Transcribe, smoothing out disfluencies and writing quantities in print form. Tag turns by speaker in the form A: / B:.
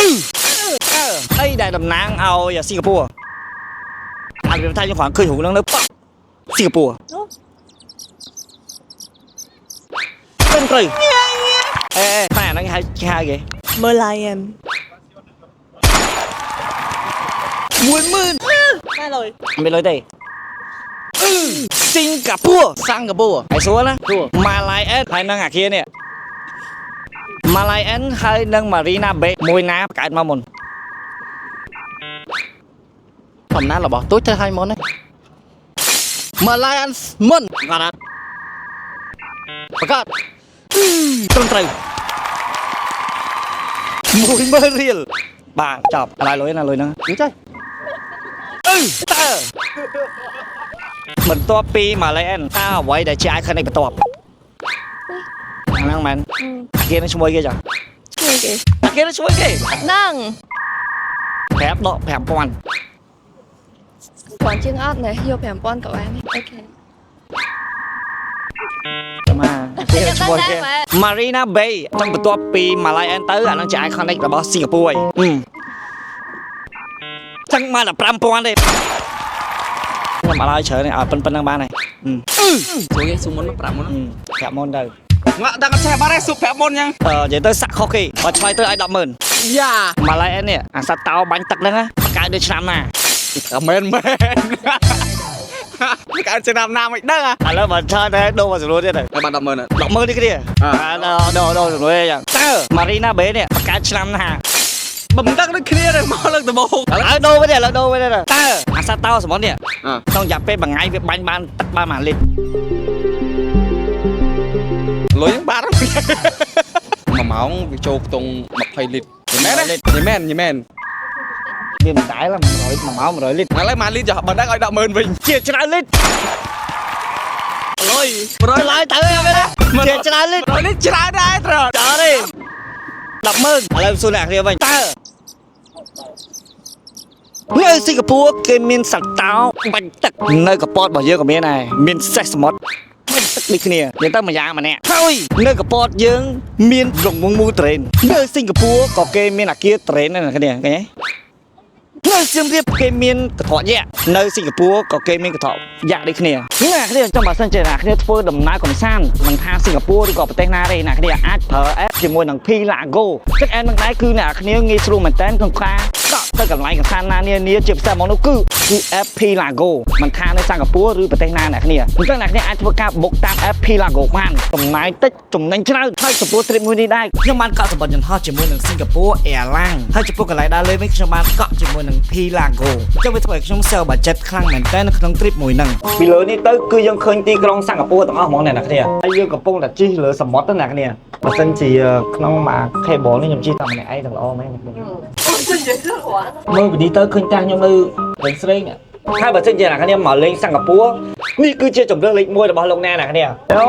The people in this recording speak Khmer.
A: អឺអីដែលតំណាងឲ្យសិង្ហបុរីអាវាថាយើងគ្រាន់ឃើញរូបហ្នឹងនៅប៉សិង្ហបុរីត្រឹមត្រូវអេតែអាហ្នឹងហៅគេហៅគេ
B: Merlion.
A: 10000
B: ได้เลย
A: មិនលុយទេអឺសិង្ហបុរី
C: សិង្ហបុរី
A: ហើយសួរណា
C: សួរ
A: ម៉ាឡៃអិនហើយនឹងអាគារនេះម៉ាឡៃអិនហើយនឹង Marina Bay មួយណាបង្កើតមកមុន
C: ធម្មតារបស់ទូចធ្វើឲ្យមុនហ្នឹង Merlion មុន
A: គាត់អត់
C: ប្រកាស
A: ត្រឹមត្រូវ10000រៀលបាទចប់អត់ឲ្យលុយណាលុយហ្នឹង
C: អញ្ចឹង
A: អឺតើបន្ទាប់ពីម៉ាឡៃអិនតើអ្វីដែលជា iconic បន្ទាប់ហ្នឹងមែនអាគារនឹងឈ្មោះគេចា
B: ช่วยគេ
A: អាគារនឹងឈ្មោះគេ
B: ហ្នឹង
A: ប្រាប់ដក5000
B: គ្រាន់ជាងអត់ណែយក5000ក៏បាន okay
A: ចាំមកអាគារនឹងឈ្មោះគេ Marina Bay ចង់បន្ទាប់ពីម៉ាឡៃអិនទៅអាហ្នឹងជា iconic របស់សិង្ហបុរីហឹមចឹងមកតែ5000ទេខ្ញុំអត់ឲ្យច្រើនទេឲ្យប៉ុណ្្នឹងបានហើយហឹម
C: សួរគេសួរមុនប្រាប់មុន
A: ហឹមប្រាប់មុនទៅ
C: ងាក់ដល់ចេះបាត់ហើយស៊ូប្រាប់មុនអញ្ចឹង
A: អឺនិយាយទៅសាក់ខុសគេបើឆ្លើយទៅឲ្យ100,000
C: យ៉ា
A: ម៉ាឡៃអិននេះអាសត្វតោបាញ់ទឹកហ្នឹងណាបង្កើតដូចឆ្នាំណា
C: មែនមែនកើតឆ្នាំណាមិនដឹង
A: ឥឡូវបើឆ្លើយទៅដូរមកសំណួរទៀតទៅ
C: ហើយបាន100,000
A: 100,000នេះគ្នា
C: អ่า
A: អាដូរដូរសំណួរអីចឹងតើ Marina Bay នេះបង្កើតឆ្នាំណា
C: បើមិនដឹងដូចគ្នាទេមកលើកដំបូង
A: ឥឡូវដូរវិញឥឡូវដូរវិញតើអាសត្វតោសមុទ្រនេះ
C: អ่า
A: ក្នុងរយៈពេលមួយថ្ងៃវាបាញ់បានទឹកបាន1លីត្រ
C: លុយហ្នឹងបាត់មួយម៉ោងវាចូលខ្ទង់20លីត្រយមែនទេយមែនយមែន
A: វាមិនដែរ100មួយម៉ោង100លីត្រ
C: ឥឡូវ1លីត្រចុះបើដឹងឲ្យ100,000វិញ
A: ជាច្រើនលីត្រ
C: លុយ100
A: ឡើយទៅអីមែនទេជាច្រើនលីត្រ
C: 100លីត្រច្រើនដែរត្រូវ
A: ចោលទេ100,000ឥឡូវសួរអ្នកគ្នាវិញតើនៅសិង្ហបុរីគេមានសត្វតោបាញ់ទឹកនៅកពតរបស់យើងក៏មានដែរមានសេះសមុទ្របាញ់ទឹកដូចគ្នានិយាយទៅមួយយ៉ាងម្នាក់ហើយនៅកពតយើងមានរង្វង់មូលត្រេននៅសិង្ហបុរីក៏គេមានអាគារត្រេនដែរអ្នកគ្នាឃើញទេនៅសៀមរាបគេមានកន្ត្រកយក្សនៅសិង្ហបុរីក៏គេមានកន្ត្រកយក្សដូចគ្នាអ្នកគ្នាចង់បើសិនជាអ្នកគ្នាធ្វើដំណើរកម្សាន្តមិនថាសិង្ហបុរីឬក៏ប្រទេសណាទេអ្នកគ្នាអាចប្រើ app ជាមួយនឹង Pilago ចឹង app នឹងដែរគឺអ្នកគ្នាងាយស្រួលមែនតើក្នុងការកក់ទៅកន្លែងកម្សាន្តណានានាជាពិសេសមកនោះគឺគឺ app Pilago មិនថានៅសិង្ហបុរីឬប្រទេសណាអ្នកគ្នាអញ្ចឹងអ្នកគ្នាអាចធ្វើការបុកតាម app Pilago បានចំណាយតិចចំណេញច្រើនហើយចំពោះ trip មួយនេះដែរខ្ញុំបានកក់សម្បត្តិយន្តហោះជាមួយនឹង Singapore Airlines ហើយចំពោះកន្លែងដើរលេងវិញខ្ញុំបានកក់ជាមួយនឹង Pilago អញ្ចឹងវាធ្វើឲ្យខ្ញុំ save budget ខ្លាំងមែនតើនៅក្នុង trip មួយហ្នឹងពីលើនេះទៅគឺយើងឃើញទីក្រុងសិង្ហបុរីទាំងអស់ហ្មងអ្នកនរគ្នាហើយយើងកំពុងតែជិះលើសមុទ្រទៅអ្នកគ្នាបើសិនជាក្នុងមួយ cable នេះខ្ញុំជិះតែម្នាក់ឯងទាំងល្អមែនអ្នកគ្នាមើលពីនេះទៅឃើញតាខ្ញុំនៅវិញស្រេងនេះហើយបើសិនជាអ្នកគ្នាមកលេងសិង្ហបុរីនេះគឺជាជម្រើសលេខ1របស់លោកអ្នកអ្នកគ្នាអូ